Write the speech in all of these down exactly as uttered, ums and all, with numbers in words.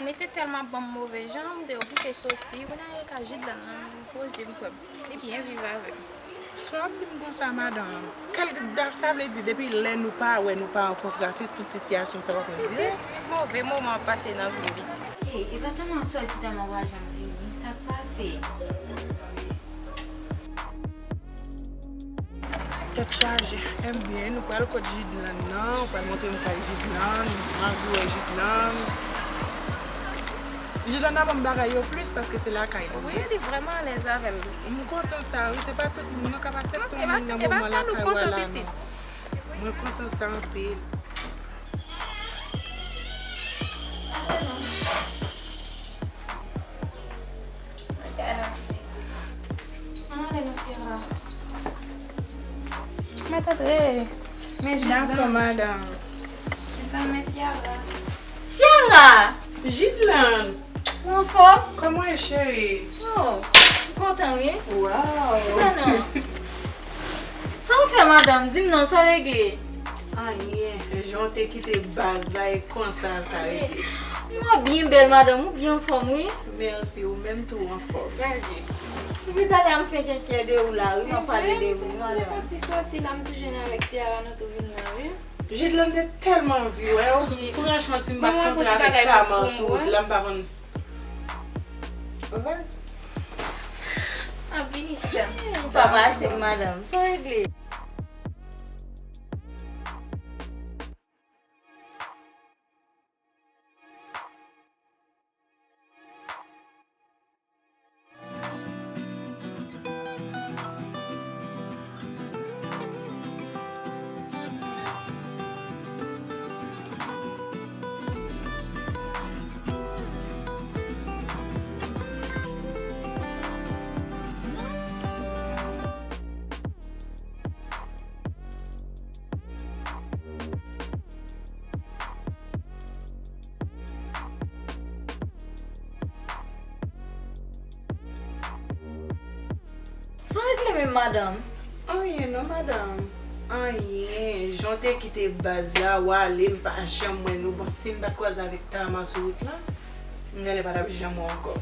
Li te tèlman ban m move jan, m te oblije soti. Kounye a, e ka Jidlan nan, m poze m, m kwè li byen viv avè m. Sa w ap di m konsa, madanm? Kèl, sa vle di, depi lè nou pa wè, nou pa rankontre, se tout sitiyasyon sa w ap di? Pitit, move moman ap pase nan vi m, pitit. Ey, e pa tèlman soti, tèlman pa janm vini. Sa k pase? Tèt chaje. Ebyen, nou pral kot Jidlan nan, ou pral montre m kay Jidlan, m anvi wè Jidlan. Jidlan ap ban m bagay yo plis paske se lakay li ye. Wi, li vrèman alèz avè m, pitit. M kontan sa, wi, se pa tout moun nan k ap aksepte yon moun nan moman lakay ou a la, non. Mwen kontan sa anpil. Ann ale non, Sierra. Mèt antre. Men Jidlan. Dakò, madanm. Jidlan, men Sierra. Sierra! Jidlan! Ou anfòm? Kòman w ye, cheri? Oh, m kontan, wi. Waw! Chita non. Sa w fè, madanm? Di m non, sa w regle? Anyen. Jan w te kite baz la, e konsa sa rete. Mwen byen bèl, madanm. Ou byen anfòm, wi. Mèsi, ou menm tou anfòm. Gaje. Depi talè a m fenk enkyè de ou la, wi, m ap pale de ou, madanm. Depi ti soti la, m tou jwenn avèk Sierra, nou tou vin la, wi. Jidlan te tèlman anvi wè w. Franchman, si m pa t kontre avèk Tama sou wout la, m pa konn. Vas-y. Ap vini, Jidlan. Ou pa pase, madanm. Sa w regle? Sa w regle menm, madanm? Anyen non, madanm. Anyen. Jan w te kite baz la, w ale, m pa janm wè nou. Bon, si m pa t kwaze avèk Tama sou wout la, m genlè pa t ap janm wè w ankò.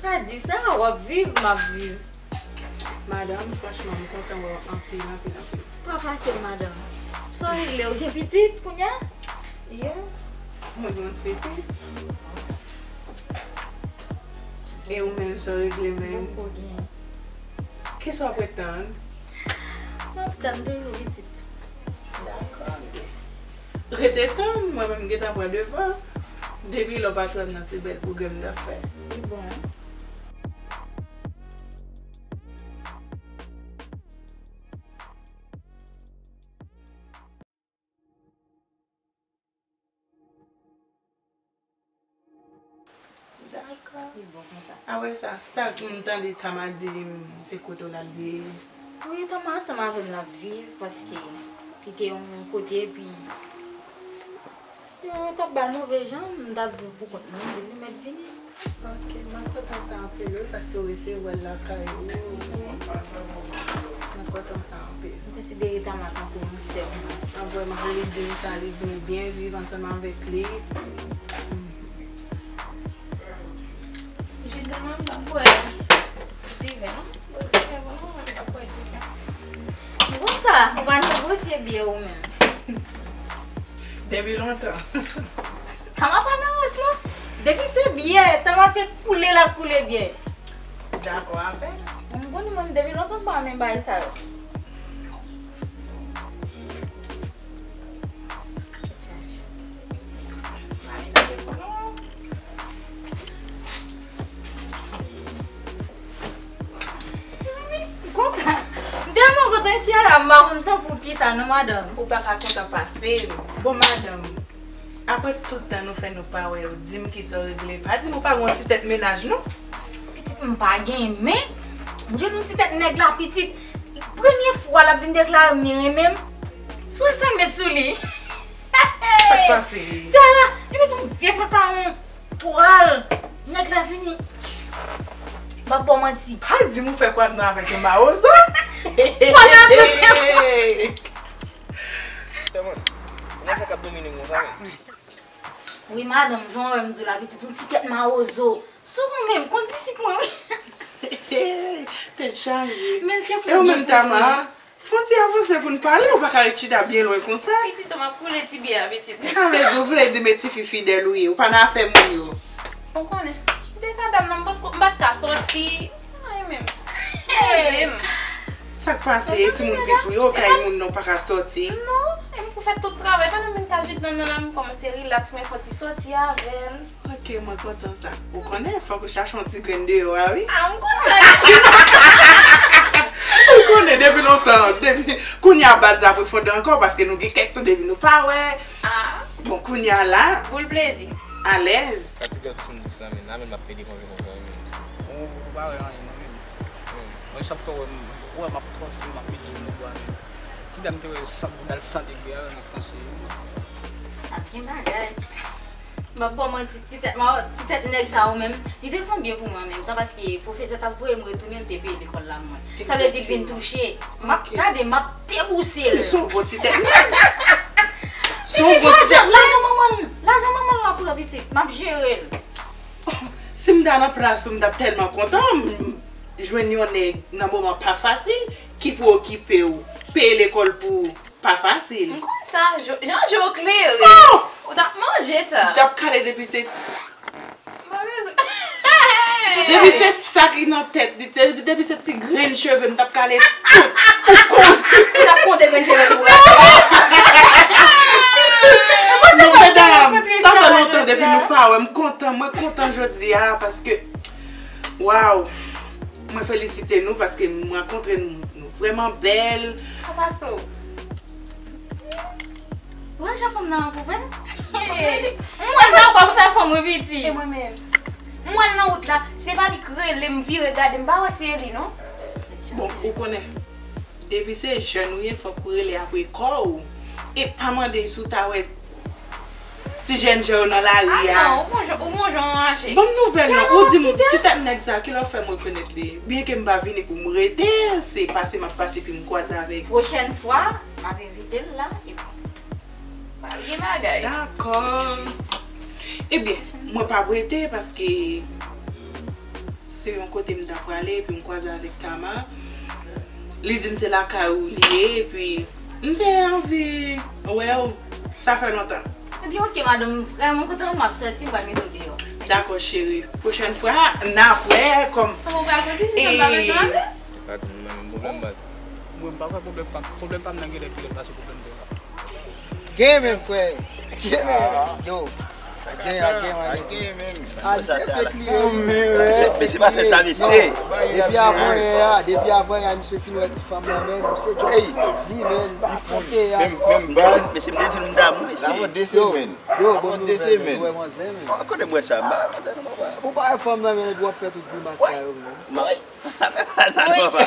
Pa di sa, w ap viv, m ap viv. Madanm, franchman, m kontan wè w anpil, anpil, anpil. Pa pase, madanm. Sa w regle, ou gen pitit kounye a? Yes. Mwen gen yon ti pitit. E ou menm, sa w regle menm? Poko gen. Kisa w ap ret tann? M ap tann toujou pitit. Dakò, bebe. Rete tann, mwen menm m gentan pran devan. Depi lè w pa t wè m nan, se bèl pwogrè m t ap fè. Li bon, wi. Dakò. Li bon konsa. Apre sa, sa m tande Tama di m se kote w l al ye. Wi, Tama ansanm avè m l ap viv, paske li te yon kote, epi Yo, yo t ap ba l move jan, m t ap viv pou kont mwen, m di l li mèt vini. Ok, mwen kontan sa anpil wi, paske w resevwa l lakay ou. Mwen kontan sa anpil. M konsidere Tama tankou yon sè mwen. An vrèman, jan li di m sa, li di m byen viv ansanm avèk li. Jidlan, m ap bwè diven, non? Bwè diven, non? M ap bwè diven. Konsa, ou pa negosye byè ou menm. Depi lontan. Tama pa nan wòs non. Depi se byè, Tama se koule l ap koule byè. Dakò avè m. M konnen mwen depi lontan m pa renmen bagay sa yo. M kontan. M tèlman kontan isi a la, m pa konn tankou kisa non, madanm. Ou pa ka kontan pase m. Bon, madanm, apre tout tan nou fè nou pa wè, ou di m kisa w regle. Pa di m ou pa gen yon ti tèt mennaj, non. Pitit, m pa genyen, men m jwenn yon ti tèt nèg la, pitit. Premye fwa l ap vin deklare m li renmen m. Sou sa l met sou li. Sa k pase? Sara, li met yon vye pantalon twal. Nèg la vini. M ap ba w manti. Pa di m ou fè kwazman avèk yon mawozo. Pandan tout tan. Sèman, ou konn sa k ap domine m konsa menm? Wi, madanm, jan w wè m di w la, pitit, yon ti tèt mawozo. Sou ou menm, kondisip mwen, wi. Tèt chaje. Men l te fè byen pou mwen. E ou menm, Tama? Fon ti avanse pou n pale, ou pa ka ret chita byen lwen konsa. Pitit, m ap koule ti byen an, pitit. Sa vle di, ou vle di, men tifi fidèl ou ye, ou pa nan afè moun yo. Ou konnen, m te ka dam nan, m pa t ko-, m pa t ka sòti. Anyen menm. Poze m. Sa k pase? E timoun piti w yo, kay moun nan ou pa ka sòti? Non, e m pou fè tout travay. Pandan m vin kay jèn nonm nan la, m kòmanse rilaks, men fò ti sòti avè l. Ok, mwen kontan sa. Ou konnen, fòk ou chache yon ti grenn deyò a, wi. Ah, m konn sa. Ou konnen, depi lontan, depi, kounye a baz la pwofonde ankò, paske nou gen kèk tan depi nou pa wè. Ah. Bon, kounye a la. Boul plezi. Alèz. Sa ti grenn fis m di sa, men, la, men m ap pede konsa, konsa, men. Ou, ou pa wè anyen, non, men. Mwen, sa fè wè m, wè m ap panse, m ap medite, m wè. Ti dam te wè san, boudal san degre a, nan franse. Ap gen bagay. M ap ba w manti, ti tèt ma-, ti tèt nèg sa ou menm, li te fè byen pou mwen an menm tan, paske pwofesè t ap voye m retounen, li te peye lekòl la mwen. Sa vle di l vin touche. M ap gade, m ap debouse l. Se yon bon ti tèt nèg. Se yon bon ti tèt nèg. Lajan manman l, lajan manman l la pran pitit, m ap jere l. Si m ta nan plas ou, m t ap tèlman kontan, m jwenn yon nèg nan moman pa fasil, ki pou okipe w, peye lekòl pou ou, pa fasil. M konn sa, jo-, jan je w klere. Oh! Ou t ap manje sa. M t ap kale depi se, m pa bezwen. Depi se sa ki nan tèt li, depi, depi se ti grenn cheve, m t ap kale tout. Ou konn. Ou t ap konte grenn cheve tou. Non, medam, sa fè lontan depi nou pa wè. M kontan, mwen kontan jodi a, paske, waw, mwen felisite nou, paske m rankontre nou, nou vrèman bèl. Kòman sa w? Ou wè jan fanm nan an pou vre? M wè l nan wout la. Fè fanm repiti. E mwen menm. M wè l nan wout la. Se pa li k rele m, vire gade m, pa wè se li non. Bon, ou konnen. Depi se jèn ou ye, fòk ou rele apre kò w. E pa mande si w ta wè ti jèn jan yo nan lari a. Ah non, ou gon jan, ou gon jan w mache. Ban m nouvèl non. Ou di m, ti tèt nèg sa, kilè w fè m rekonèt li? Byenke m pa vini pou m rete, se pase m ap pase epi m kwaze avèk. Pwochèn fwa, m ap envite l la, epi. Pa gen bagay. Dakò. Ebyen, mwen p ap rete paske se yon kote m ta prale, epi m kwaze avèk Tama. Li di m se lakay ou li ye, epi m te anvi wè w. Sa fè lontan. Ebyen, oke, madanm, m vrèman kontan, m ap sòti, m pral mete w deyò. Dakò, cheri. Pwochèn fwa, n ap wè kòm. Kòman w pral kontinye, m pa bezwen ale? Pa di m nan menm pwoblèm, baz. Mwen, m pa kwè pwoblèm pa m, pwoblèm pa m nan genlè pi lòt pase pwoblèm tèt la. Gen menm, frè. Gen menm. Yo. Gen, gen, gen. Mesye, mesye pa fè sa, mesye. Depi avan yè a, depi avan yè a, misye fin wè ti fanm nan, men misye just di, men li fonte a. Menm, menm baz. Mesye, m te di l m damou, mesye. Yo, bon nouvèl, men. Ou wè manzè, men. Kote m wè sa, m pa wè manzè non, papa. Ou pa wè fanm nan, men, epi w ap fè tout grimas sa yo, men. Sa nou papa.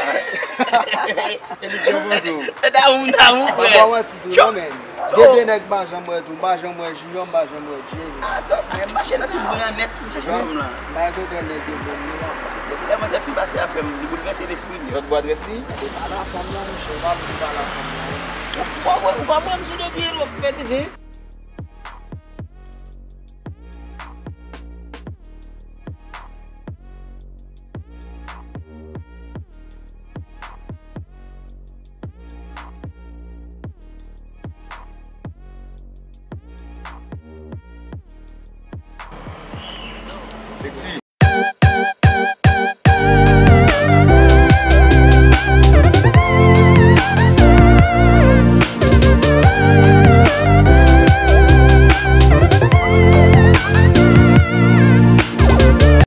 E damou, damou, frè. Mwen pa manti tou non, men. Gen de nèg m pa janm wè tou, m pa janm wè Junior, m pa janm wè Jay, men. Atò, mwen mache nan tout bran nèt pou m chache fanm lan. M pa gen kontwòl nèg yo menm non, papa. Depi lè manzè fin pase afè m, li boulvèse lespri m. Lòt bò adrès li? E pa la fanm lan, monchè, ou pa vle pa la fanm lan. Ou pa wè, ou pa wè m sou de pye l, w ap fè tete. Sexy.